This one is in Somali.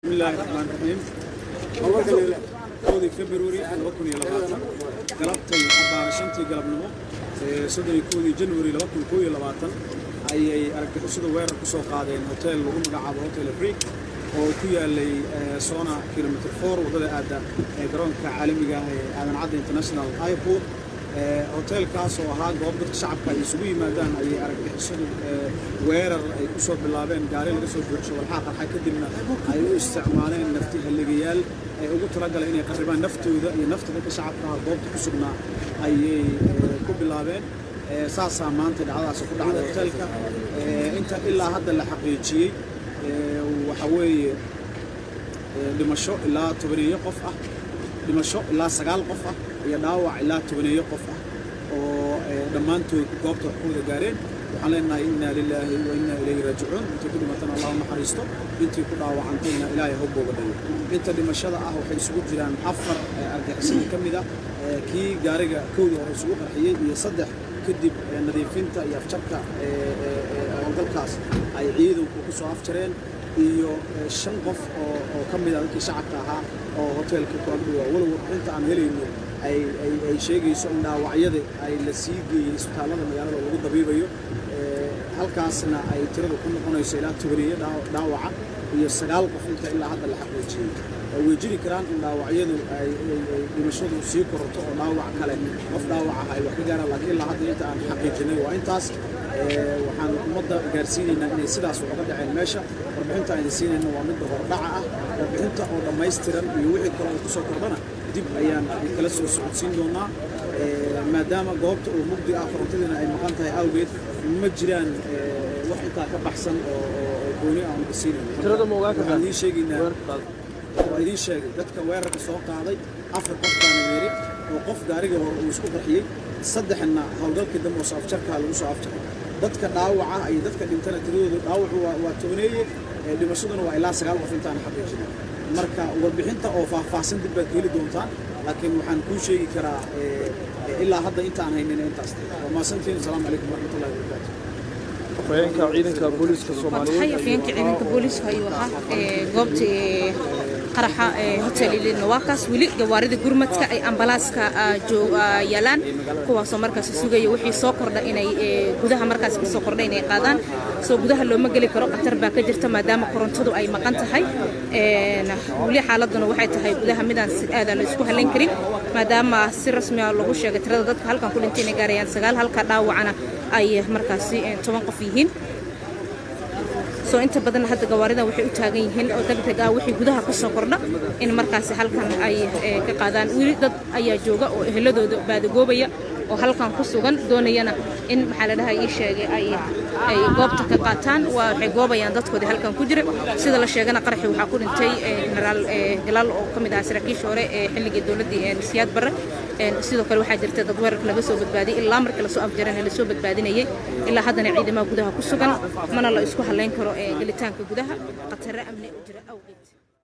Bismillahi Raxmaan Raxiim. 1-dii February 2020, galabtay abbaara 5-tii galabnimo, 31-dii January 2021, ayay argagixisadu weerar ku soo qaadeen hotel lagu magacaabo Hotel Afrique oo ku yaalay Soona kilometer 4, waddada aadda ee garoonka caalamiga ah ee Aadan Cadde International Airport. Hoteelkaas oo ahaa goob dadka shacabka ay isugu yimaadaan ayay argagixisadu weerar ay ku soo bilaabeen gaari laga soo buuxsho walxaa qarxa, kadibna ay u isticmaaleen nafti halligayaal ay ugu talagaleen inay qarribaan naftooda iyo nafta dadka shacabka ah goobta ku sugnaa ayay ku bilaabeen. Saasaa maanta dhacdadaasi ku dhacday hoteelka. Inta ilaa hadda la xaqiijiyey waxa weeye dhimasho ilaa 10-eeyo qof ah, dhimasho ilaa 9 qof ah iyo dhaawac ilaa 10-eeyo qof ah oo dhammaantood goobta wax ku wada gaareen. Waxaan leenahay inna lilaahi wa inna ilayhi raajicuun. Intii ku dhimatana Allah u naxariisto, intii ku dhaawacantayna Ilaahay ha booga dhayo. Inta dhimashada ah waxay isugu jiraan 4 argixisada ka mid ah, kii gaariga kowdii hore isugu qarxiyey iyo 3 kadib nadiifinta iyo afjarka howlgalkaas ay ciidanku ku soo afjareen, iyo 5 qof oo ka mid ah dadkii shacabka ahaa oo hoteelka ku agdhowaa, walow warbixinta aan helayno ay sheegayso in dhaawacyada ay la sii geeyey isbitaallada magaalada lagu dabiibayo, halkaasna ay tiradu ku noqonayso ilaa 10-eeyo dhaawaca iyo 9 qof inta ilaa hadda la xaqiijiyey. Way jiri karaan in dhaawacyadu ay dhimashadu sii kororto oo dhaawac kale, qof dhaawac ah ay wax ka gaaraan, laakiin ilaa hadda inta aan xaqiijinay waa intaas. Waxaan ummadda gaarsiinaynaa inay sidaas wax uga dhaceen meesha. Warbixinta aan idin siinayna waa midda hordhaca ah. Warbixinta oo dhammaystiran iyo wixii kale oo kusoo kordhana dib ayaan kala soo socodsiin doonaa. Maadaama goobta oo mugdi ah, korontadiina ay maqan tahay awgeed, ma jiraan wax intaa ka baxsan oo gooni aan siinayno. Waxaan idiin sheegaynaa, waa idiin sheegay, dadka weerarka soo qaaday 4 qof baana yeeri oo qof gaariga hore uu isku qarxiyey, 3-na howlgalkii dambe oo soo afjarkaa lagu soo afjaray. Dadka dhaawaca iyo dadka dhintana tiradoodu dhaawacu waa 10-eeye, dhimashaduna waa ilaa 9 qof intaan xaqiijinay. Marka warbixinta oo faahfaahsan dib baad ka heli doontaan, laakiin waxaan kuu sheegi karaa ilaa hadda intaan haynin intaas. Waa mahadsantihiin. Asalaamu calaykum waraxmatullahi wabarakaatu. Afhayeenka ciidanka booliiska Soomaaliyeed. Afhayeenka ciidanka booliiska ayuu ahaa. Goobtii qaraxa Hotel Elite-na waa kaas. Weli gawaarida gurmadka ay ambalaaska yaalaan, kuwaasoo markaas sugaya wixii soo kordha inay gudaha markaas kasoo kordha inay qaadaan. Soo gudaha looma geli karo, khatar baa ka jirta maadaama korontadu ay maqan tahay. Weli xaaladuna waxay tahay gudaha midaan si aadaan la isku halayn karin, maadaama si rasmi ah lagu sheegay tirada dadka halkan ku dhintay inay gaarayaan 9, halka dhaawacana ay markaasi 10 qof yihiin. Soo inta badan hadda gawaarida waxay u taagan yihiin oo degdeg ah wixii gudaha ka soo kordha in markaasi halkan ay ka qaadaan. Weli dad ayaa jooga oo eheladooda baadagoobaya oo halkan ku sugan, doonayana in maxaa la dhahay ii sheegay ay goobta ka qaataan. Waa waxay goobayaan dadkoodii halkan ku jira. Sida la sheegana qaraxii waxaa ku dhintay Generaal Galaal oo ka mid ahaa saraakiisha hore ee xilligii dowladdii Siyaad Barre. Sidoo kale waxaa jirta dad weerarka laga soo badbaadiyey, ilaa markii lasoo afjarana lasoo badbaadinayay. Ilaa haddana ciidamaha gudaha ku sugan, mana la isku halayn karo gelitaanka gudaha khataro amni oo jira awgeed.